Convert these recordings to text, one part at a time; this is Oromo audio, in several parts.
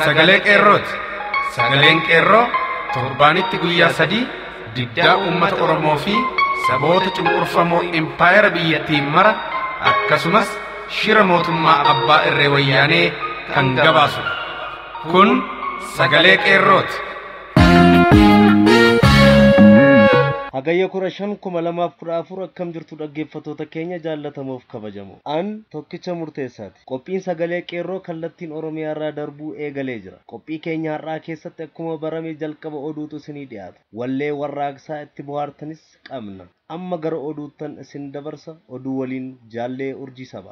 Sagalee Qeerrooti. Sagaleen Qeerroo torbaanitti guyyaa 3 diddaa uummata Oromoo fi saboota cunqurfamoo impaayera biyyattiin mara akkasumas shira mootummaa abbaa irree wayyaanee kan gabaasudha. Kun Sagalee Qeerrooti. Hagayya 15/2014 akkam jirtu dhaggeeffattoota keenya jaallatamoof kabajamoo. An Tokkicha Murteessaati. Qophiin Sagalee Qeerroo kallattiin Oromiyaa irraa darbuu eegalee jira. Qophii keenya har'aa keessatti akkuma barame jalqaba oduutu isinii dhiyaata. Wallee warraaqsaa itti bohaartanis qabna. Amma gara oduuttan isin dabarsa. Oduu waliin Jaallee Urjii Sabaa.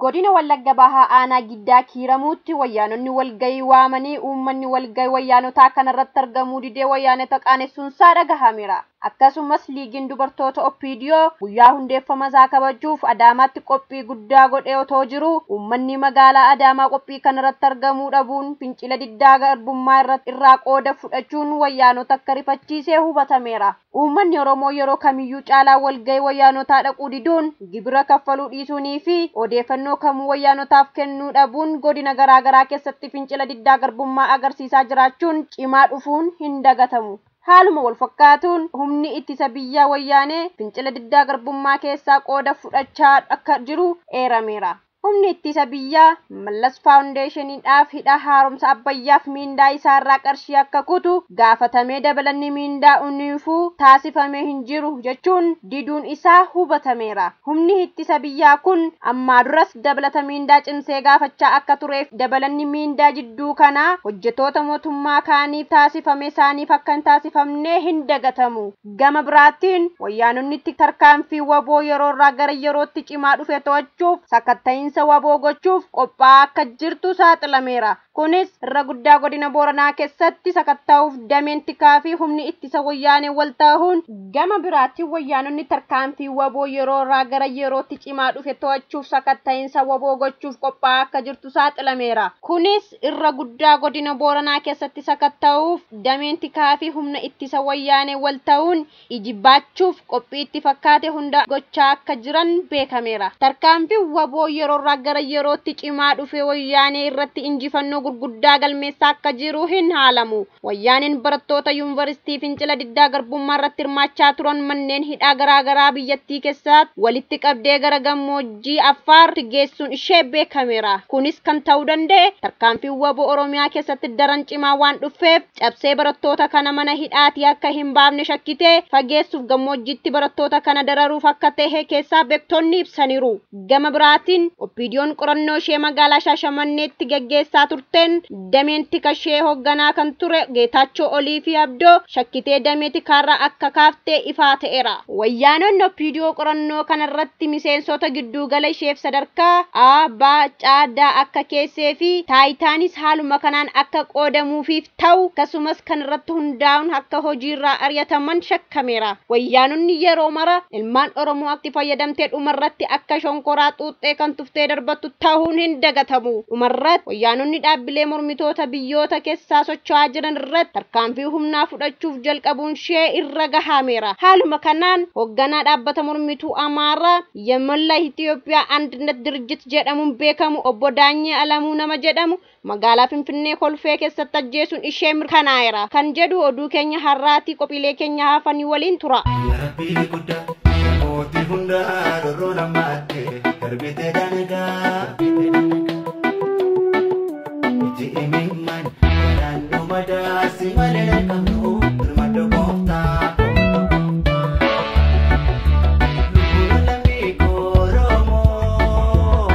Godina Wallagga Bahaa Aanaa Giddaa Kiiramuutti wayyaanonni walgayii waamanii uummanni walgayii wayyaanotaa kanarratti argamuu didee wayyaanota qaanessuunsaa dhagahameera. Akkasumas liigiin dubartoota Oppiidiyoo guyyaa hundeeffama isaa kabajuuf Adaamaatti qophii guddaa godhee otoo jiru uummanni magaalaa Adaamaa qophii kanarratti argamuu dhabuun fincila diddaa garbummaa irraa qooda fudhachuun wayyaanota akka rifachiisee hubatameera. Uummanni Oromoo yeroo kamiyyuu caalaa walgayii wayyaanotaa dhaquu diduun gibira kaffaluu dhiisuunii fi odeeffannoo kamuu wayyaanotaaf kennuu dhabuun godina garaagaraa keessatti fincila diddaa garbummaa agarsiisaa jiraachuun cimaa dhufuun hin dagatamu. Haaluma wal fakkaatuun humni ittisa biyyaa wayyaanee fincila diddaa garbummaa keessaa qooda fudhachaa akka jiru eerameera. Humni ittisa biyyaa Mallas Faawundeeshiniidhaaf hidha haaromsa Abbayyaaf miindaa isaarraa qarshii akka kutu gaafatamee dabalanni miindaa uniifuu taasifamee hin jiru jechuun diduun isaa hubatameera. Humni ittisa biyyaa kun ammaa duras dabalata miindaa cimsee gaafachaa akka tureef dabalanni miindaa jidduu kanaa hojjettoota mootummaa kaaniif taasifame isaaniif akka hin taasifamne hin dagatamu. Gama biraatiin wayyaanonni tarkaanfii waboo yeroorraa gara yerootti cimaa dhufe to'achuuf sakatta'iinsa waboo gochuuf qophaa'aa akka jirtu saaxilameera. Kunis irra guddaa godina Booranaa keessatti sakatta'uuf dameen tikaa fi humni ittisa wayyaanee wal ta'uun gama biraatti wayyaanonni tarkaanfii waboo yeroorraa gara yerootti cimaa dhufe to'achuuf sakatta'iinsa waboo gochuuf qophaa'aa akka jirtu saaxilameera. Kunis irra guddaa godina Booranaa keessatti sakatta'uuf dameen tikaa fi humna ittisa wayyaanee wal ta'uun ijibaachuuf qophii itti fakkaate hunda gochaa akka jiran beekameera. Tarkaanfii waboo yeroorraa gara yerootti cimaa dhufe wayyaanee irratti injifannoo gurguddaa galmeessaa akka jiru hin haalamu. Wayyaaneen barattoota yuunivarsiitii fincila diddaa garbummaa irratti hirmaachaa turan manneen hidhaa garaagaraa biyyattii keessatti walitti qabdee gara gammoojjii Affaar geessuun ishee beekameera. Kunis kan ta'uu danda'e tarkaanfii waboo Oromiyaa keessatti daran cimaa waan dhufeef cabsee barattoota kana mana hidhaatii akka hin baafne shakkitee fageessuuf gammoojjiitti barattoota kana dararuuf akka ta'e keessaa beektonni ibsaniiru. Gama biraatiin Oppiidiyoon qorannoo ishee magaalaa Shaashamanneetti geggeessaa turteen dameen tika ishee hoogganaa kan ture Geetaachoo Olii fi Abdoo shakkitee damee tikaarraa akka kaaftee ifaa ta'eera. Wayyaanonni Oppiidiyoo qorannoo kanarratti miseensota giddugala isheef sadarkaa A, B, C, D akka keessee fi taayitaanis haaluma kanaan akka qoodamuufiif ta'u akkasumas kanarratti hundaa'uun akka hojiirraa ari'ataman shakkameera. Wayyaanonni yeroo mara ilmaan Oromoo itti fayyadamtee dhumarratti akka shonkoraa xuuxxee kan tuftee darbattu ta'uun hin dagatamu. Dhumarratti wayyaanonni dhaabbilee mormitoota biyyoota keessaa socho'aa jiran irratti tarkaanfii humnaa fudhachuuf jalqabuun ishee irra gahameera. Haaluma kanaan hoogganaa dhaabbata mormituu Amaaraa Yemolla Itoophiyaa Andinet Dirjit jedhamuun beekamu obbo Daanyee Alamuu nama jedhamu magaalaa Finfinnee Kolfee keessatti ajjeesuun ishee mirkanaa'eera. Kan jedhu oduu keenya har'aatii qophiilee keenya hafanii waliin tura. Rabbii guddaa mootii hundaa rorroo namaatti darbitee dalagaa. Iji imimman naannoo madaasi malee qabnu birmadoo gooftaa. Lubbuun lammii Oromoo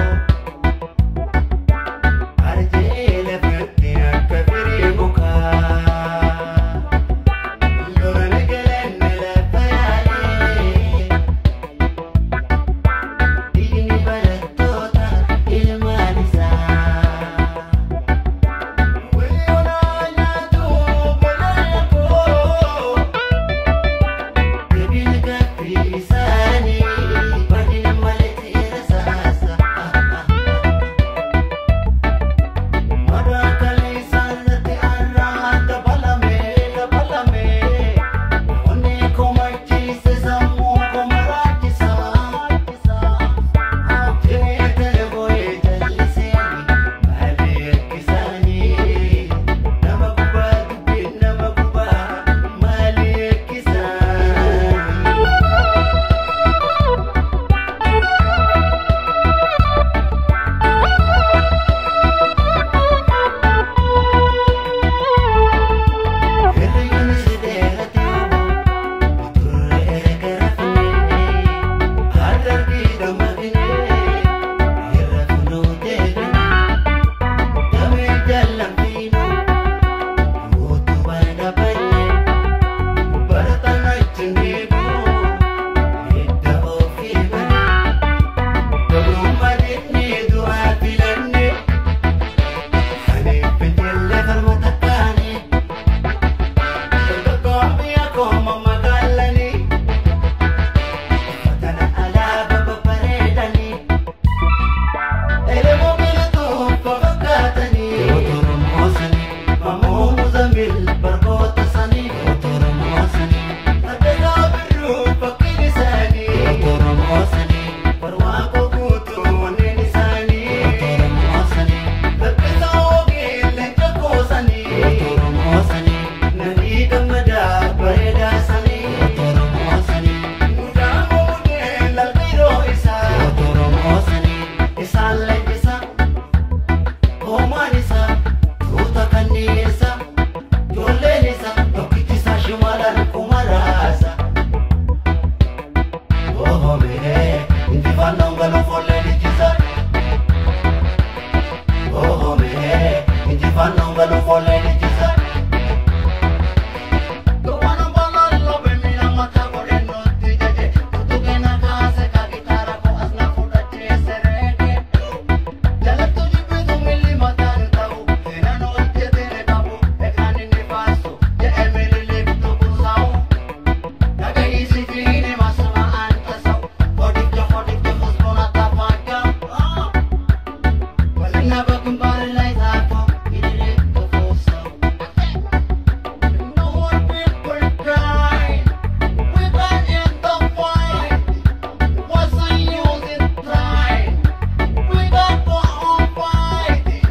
arjee lafatti akka firii mukaa. Loraan galanna lafa yaalee. Dhiigni barattoota ilma. በግንባር ላይ ጻፎ ይድረግ ክፉ ሰው። No more people cry. We can end the fight. What's the use in trying? We got go on fighting.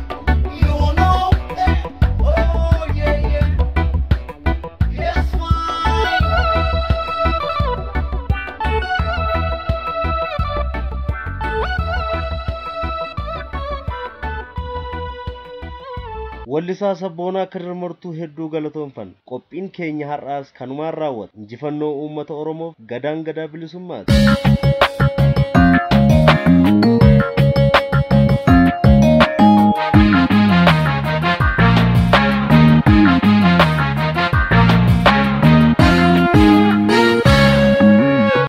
You know that. Oh yeah, yeah. Yes, fine. Wallisaa Sabboonaa Kadir Martuu hedduu galatoonfanna. Qophiin keenya har'aas kanumaan raawwata. Injifannoo uummata Oromoof gadaan gadaa bilisummaati.